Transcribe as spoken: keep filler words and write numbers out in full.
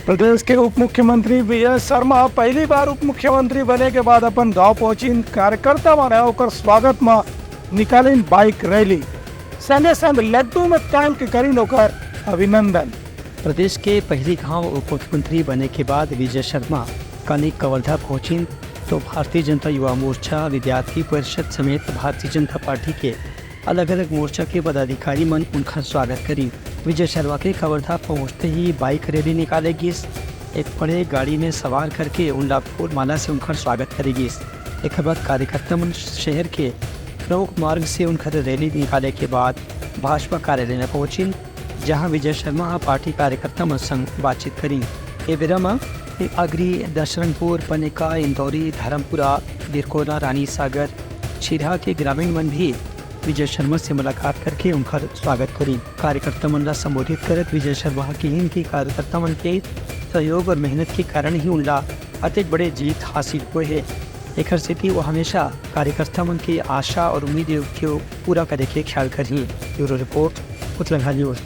प्रदेश के उप मुख्यमंत्री विजय शर्मा पहली बार उप मुख्यमंत्री बने के बाद अपन गांव पहुंचिन। कार्यकर्ता मन ह ओकर स्वागत म निकालिन बाइक रैली, संगे संग लड्डू म तौल के करिन ओकर अभिनंदन। प्रदेश के पहली घाव उप मुख्यमंत्री बने के बाद विजय शर्मा कनिक कवर्धा पहुंचिन तो भारतीय जनता युवा मोर्चा, विद्यार्थी परिषद समेत भारतीय जनता पार्टी के अलग-अलग मोर्चा के पदाधिकारी मन उनखर स्वागत करिन। विजय शर्मा के कवर्धा पहुंचते ही बाइक रैली निकाले गिस। एक बड़े गाड़ी में सवार करके उनला फूल माला से उनखर स्वागत करे गिस। एकर बाद कार्यकर्ता मन शहर के प्रमुख मार्ग से उनखर रैली निकाले के बाद भाजपा कार्यालय में पहुंचिन, जहां विजय शर्मा ह पार्टी कार्यकर्ता मन संग बातचीत करिन। ए बेरा म अगरी, दशरंगपुर, पनेका, इंदौरी, धर्मपुरा, बिरकोला, रानी सागर, छिरहा के ग्रामीण मन भी विजय शर्मा से मुलाकात करके उनखर स्वागत करिन। कार्यकर्ता मन ला संबोधित करत विजय शर्मा ह किहिन कि कार्यकर्ता मन के सहयोग और मेहनत के कारण ही उनला अतेक बड़े जीत हासिल हुए हे। एखर सेती वो हमेशा कार्यकर्ता मन के आशा और उम्मीद के पूरा करे के ख्याल करही। Bureau report, Utlangha news.